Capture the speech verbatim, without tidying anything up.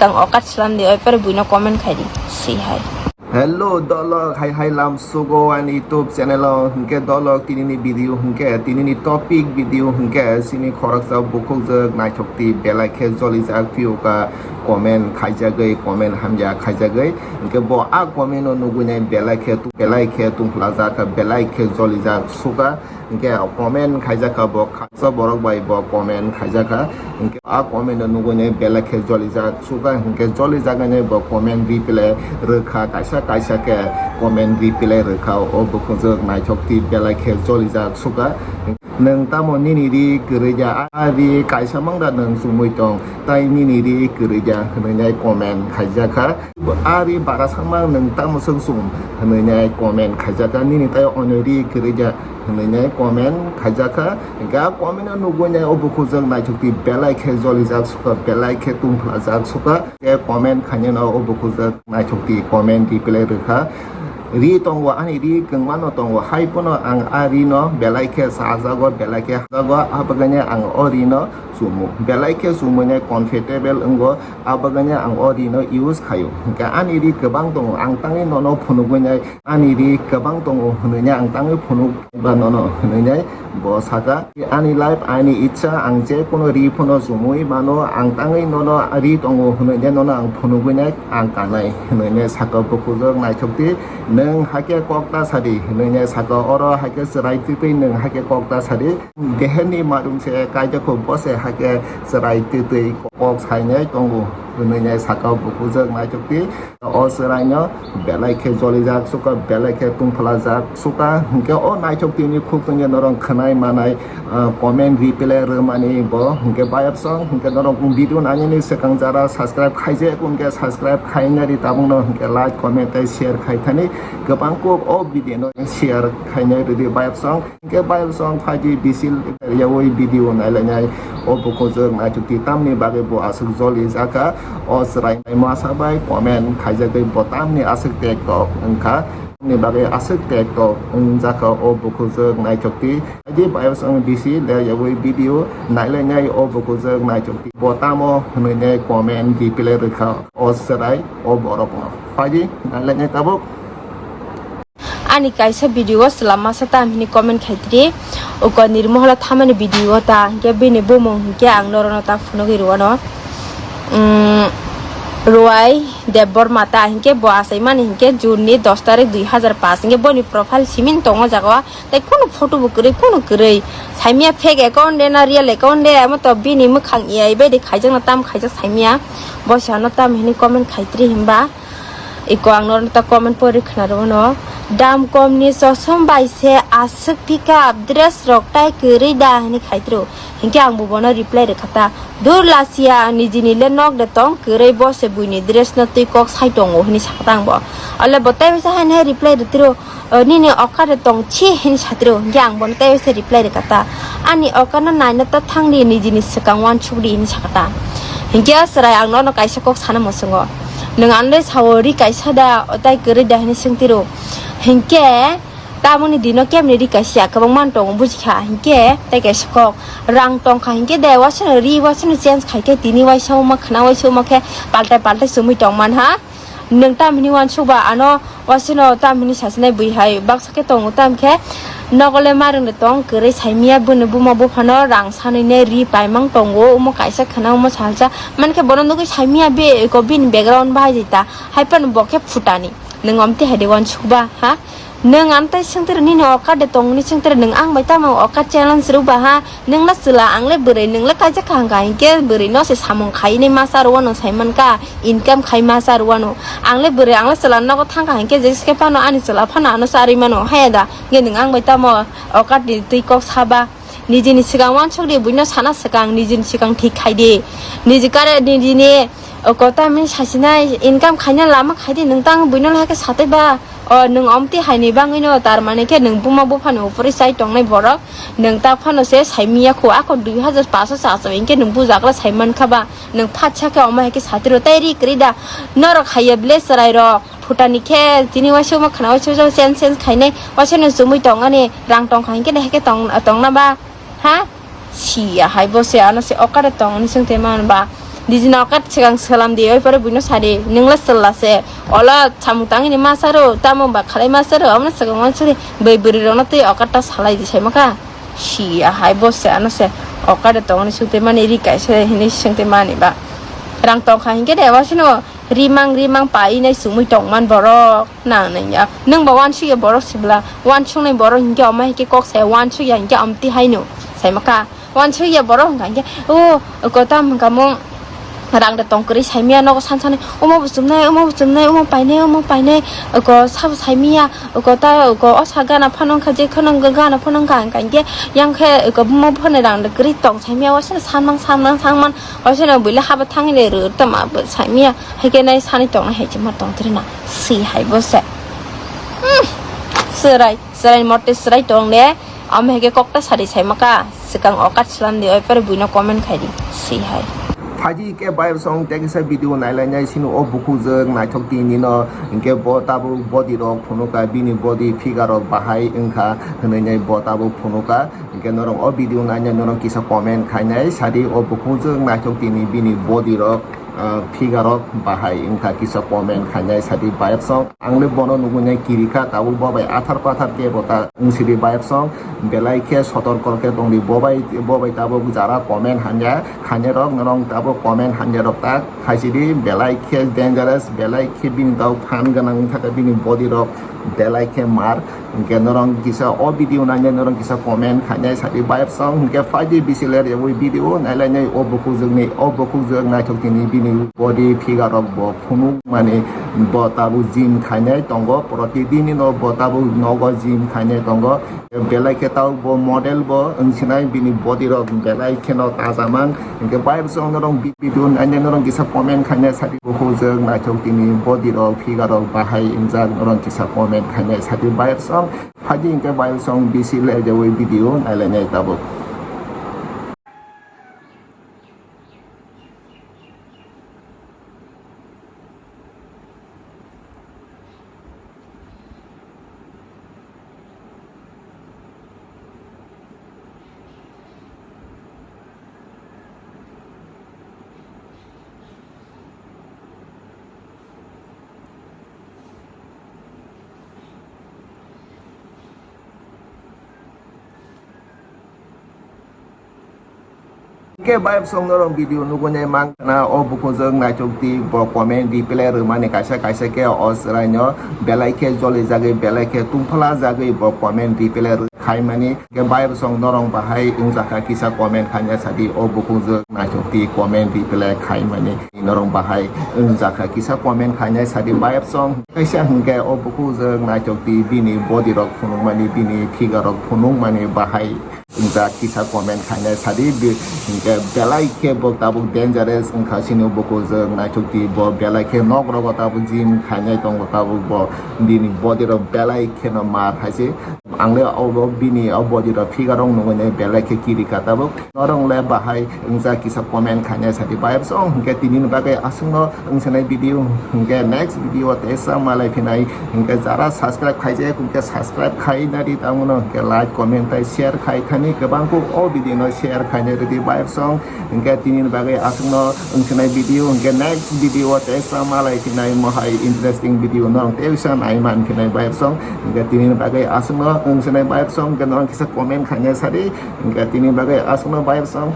Kang okat slam di, oi pore buino comment khai di. Si hai. Hello dolok, hai hai lam sugo ani YouTube channel o. Hingke dolok, tini ni video hingke, tini ni topic video hingke, sini khoroksa bukhukjak naithok ti belai khe jolijak phiyo ka comment khaijagwi, comment hamya khaijagwi. Hingke bo a comment o nugwi nai belai khe tu-, belai khe tungphla jak kha, belai khe jolijak suka. Hingke comment khaijak kha bo, khaksa borok bai bo comment khaijak kha. Hingke a comment o nugwi nai belai khe jolijak suka, hingke jolijak nai bo comment reply rwkha, kaisa kaisa khe comment reply rwkha, o bukhukjak naithok ti belai khe jolijak suka. Nwng tamo nini ri kwrwi ya, a ri kaisa mang da nwng chumui tong, tai nini ri kwrwi ya hwnwi nai comment khaijak kha. A ri bara samang nwng tamo swk chum hwnwi nai comment khaijak kha, nini tai ono ri kwrwi ya hwnwi nai comment khaijak kha. Hingke a comment o nugwi nai o bukhukjak naithok ti belai khe jolijak suka, belai khe tungphla jak suka. Khe comment khainai no o bukhukjak naithok ti comment reply rwkha. Ri tongo, ani ri kwngma no tongo, hai phano ang a ri no belai khe chajago, belai khe hajago, abagani ang o ri no chumo, belai khe chumui nai comfortable wngo, abagani ang o ri no use khaio. Hingke ani ri kwbang tongo, ang tangwi nono phunugwi nai, ani ri kwbang tongo hwnwi nai ang tangwi phunuk ba nono hwnwi nai bo saka, ani life, ani ichha, ang je kono ri phano chumui mano, ang tangwi nono ri tongo hwnwi nai nono ang phunugwi nai ang kanai hwnwi nai saka bukhukjak naithok ti, nwng haikhe kok ta sadi hwnwi nai saka, oro haikhe chwrai twtwi nwng haikhe kok ta sadi. Deherni madung se kaijak kho, bo se haikhe chwrai twtwi kok sainai tongo hwnwi nai saka bukhukjak naithok ti. O chwraino belai khe jolijak suka, belai khe tungphlajak suka. Hwnkhe o naithok tini khuk tongya norok khwnai manai, ah, comment reply rwmani bo hwnkhe bayapsong. Hwnkhe norok video nainani swkang jara subscribe khaijak hwnkhe subscribe khainari tabukno hwnkhe like, comment tei share khai thani. Kwbang kuk o video no share khainai rwdi bayapsong. Hingke bayapsong phaidi bisil yawi video nailainai o bukhukjak naithok ti tamni bagwi bo aswk joli jakha. O chwrai masa bai comment khaijagwi bo tamni aswk tektok wngkha, tamni bagwi aswk tektok wngjakha o bukhukjak naithok ti. Phaidi bayapsong bisil yawi video nailainai o bukhukjak naithok ti bo tamo hwnwi nai comment reply rwkha o chwrai o borokno. Phaidi nailainai tabuk. Ani kaisa video o chwla masa tam hini comment khaitri. Uko nirmoholo thamani video ta hinkhe bini bumung hinkhe ang norokno ta phunugwi rwano. Mm, Ruai Debbarma ta hinkhe bo achaimani hinkhe June ni dos tarik dui hazar paanch hinkhe boni profile simin tongo jaga o. Tei kunu photo bo kwrwi, kunu kwrwi. Saimia fake account de na real account de, amo to bini mwkhang A I bai de khaijakno tam khaijak saimia. Bo se ano tam hini comment khaitri hinba. Iko ang norokno ta comment pori khna rwno. Dam kom ni chosom bai se aswk pick up dress rok tai kwrwi da hini khaitro. Hinkhe ang bo bono reply rwkha ta. Dur lasia nijini le nok de tong kwrwi bo se buini dress no twi kok sai tongo hini sakha ta ang bo. Ole bo tai bisa haini hai reply rwtiro. O nini okar de tong chi hini satiro. Hinkhe ang bono tai bisa reply rwkha ta. Ani okar no naina ta thangdi nijini swkang uansukdi hini sakha ta. Hinkhe o chwrai ang nono kaisa kok sana muchungo. Nwng ano le sao ri kaisa da, o tai kwrwi da hwnwi swngtiro. Hinkhe tamoni dino kemni ri kaisa kwbangma tongo bujikha. Hinkhe tai kaisa kok rang tongkha hinkhe de wasano ri wasano change khaikhe tini waisa wngma khwna waisa wngma khe paltai paltai chumui tongmanha. Nwng tamni uansukba ano wasano tamni sasinai bui hai baksa khe tongo tamkhe nogole marwng de tong kwrwi saimia bwno buma buphano rang sanwi ne ri paimang tongo omo kaisa khwna omo salsa mankhe bono nugwi saimia be eko bini background bahai jai ta haiphano bo khe phutani nwng omtwi hai de uansukba ha nwng amtai swngtwrwi nini okar de tongni swngtwrwi nwng ang bai tamo okar challenge rwba ha nwng na chwla ang le bwrwi nwng le kaijak kha hwnkha hinkhe bwrwi no se samung khainai masa rwano saimankha. Income khai masa rwano. Ang le bwrwi, ang le chwla nogo thangkha hinkhe je se phano ani chwla phano ano charwi mano. Haya da, hinkhe nwng ang bai tamo okatni twi kok saba. Nijini swkang uansuk di, buino sana swkang, nijini swkang thik khai di. Niji kare, nijini, o, kota mini sasinai income khaina lama khai di, nwng tang buino lahai khe satwi ba. O, nwng omtwi haini bagwino, tar mani khe nwng buma buphani upori chai tongnai borok. Nwng tak phano se saimiya kho, ako dui hazar paso chaso hinkhe nwng bujagra saimankha ba. Nwng phatsa khe omo hai khe satiro tei ri kwrwi da. Norok haiya ble chwrai rok. Phutani khe tini waisa omo khwna waisa waisa sense sense khainai. Waisa no chumui tongani rang tongkha hinkhe hai khe tong, tongna ba. Ha? Siya hai bo se ano se okare tong ni swngte man ba. Didi no okat swkang salam di, oi pore buino sadi, nungla swlla se. Ola samung tangini masaro, tamo ba khalai masaro, amna swkang wansuri, bai bwrwi rokno twi okat ta salai di sai maka. Siya hai bo se ano se, okat de tongni sungte mani ri kaisa hinwi sungte mani ba. Rang tongkha hinkhe de wasino rimang rimang pai nai sumui tongman borok nang nang ya. Nung ba wansuk ya borok sibla, wansuk nai borok hinkhe omo hinkhe kok sai wansuk ya hinkhe amti haino sai maka. Wansuk ya borok hwnkha hinkhe, o, kota hwnkha mung rang da tong kwrwi saimya nogo san sani, omo bo chumnai, omo bo chumnai, omo painai, omo painai, oko sabo saimya, oko ta, oko osa gana phano wngkha, je kheno gana phano wngkha, hwnkha hinkhe yang khe oko buma phano rang da kwrwi tong saimya, wasano sanmang, sanmang, sanmang, wasano buile haba thangwi le rw tama bo saimya, haikhe nai sani tongnai hai chuma tong trina, si hai bo se. Hmm, chwrai, chwrai mote chwrai tong de. Amo hai khe kokta sari sai maka, swkang okat slam di, oi pore buino comment khai di, si hai. Phaidi khe bayapsong tei kisa video nailainai sini o bukhukjwk naithok tini no, hinkhe bo tabuk body rok phunuka, bini body figure rok bahai wngkha hwnwi nai bo tabuk phunuka. Hinkhe norok o video nainai norok kisa comment khainai sadi o bukhukjwk naithok tini bini body rok, ah, figure rok bahai wngkha kisa comment khainai sadi bayapsong. Ang le bono nugui nai kiri kha, tabuk bo bai athar pathar kebo ta wng sidi bayapsong, belai khe sotorko khe tongdi bo bai, bo bai tabuk jara comment hamya khainai rok norok tabuk comment hamya rok ta khaisidi, belai khe dangerous, belai khe bini tabuk phan gwnang wngkha khe bini body rok belai khe mar. Hinkhe norok kisa o video nainai norok kisa comment khainai sadi bayapsong, hinkhe phaidi bisi ler yawi video nailainai o bukhukjwkni, o bukhukjwk naithok tini bini body figure rok bo phunuk mani bo tabuk gym khainai tongo, protidin no bo tabuk nogo gym khainai tongo, belai khe tabuk bo model bo wngsinai bini body rok belai kheno tajamang. Hinkhe bayapsong norok video nainai norok kisa comment khainai sadi bukhukjwk naithok tini body rok figure rok bahai wngjak norok kisa comment khainai sadi bayapsong. Phaidi hinkhe bayapsong bisi ler yawi video nailainai tabuk. Hinkhe bayapsong norok video nugui nai mankha na, o bukhukjwk naithok di, bo comment reply rwmani kaisa kaisa khe o chwraino belai khe jolijagwi, belai khe tungphala jagwi bo comment reply rw-, khaimani. Hinkhe bayapsong norok bahai wngjakha kisa comment khaina sadi, o bukhukjwk naithok di comment reply khaimani. Norok bahai wngjakha kisa comment khaina sadi bayapsong. Kaisa hinkhe o bukhukjwk naithok di bini body rok phunukmani, bini figure rok phunukmani bahai. Wngjak kisa comment khainai sadi, bi-, hinkhe belai khe bo tabuk dangerous wngkha chini bukhukjwk naithok di, bo belai khe nok rogo tabuk gym khainai tongo, tabuk bo bini body rok belai kheno mar hai se. Ang le obo bini o body rok figure rok nugui nai belai khe kiri kha tabuk. Norok le bahai wngjak kisa comment khainai sadi bayapsong, hinkhe tini ni bagwi aswkno wngsanai video, hinkhe next video o teisa malai phinai, hinkhe jara subscribe khaijak hinkhe subscribe khai nadi, tamo no hinkhe like, comment tai share khai thani, kwbang kuk o video no share khai nadi bayapsong, hinkhe tini ni bagwi aswkno wngsanai video, hinkhe next video o teisa malai phinai, mohai interesting video norok teisa nai man phinai bayapsong, hinkhe tini ni bagwi aswkno wngsanai bayapsong, hinkhe norok kisa comment khaina sadi, hinkhe tini ni bagwi aswkno bayapsong.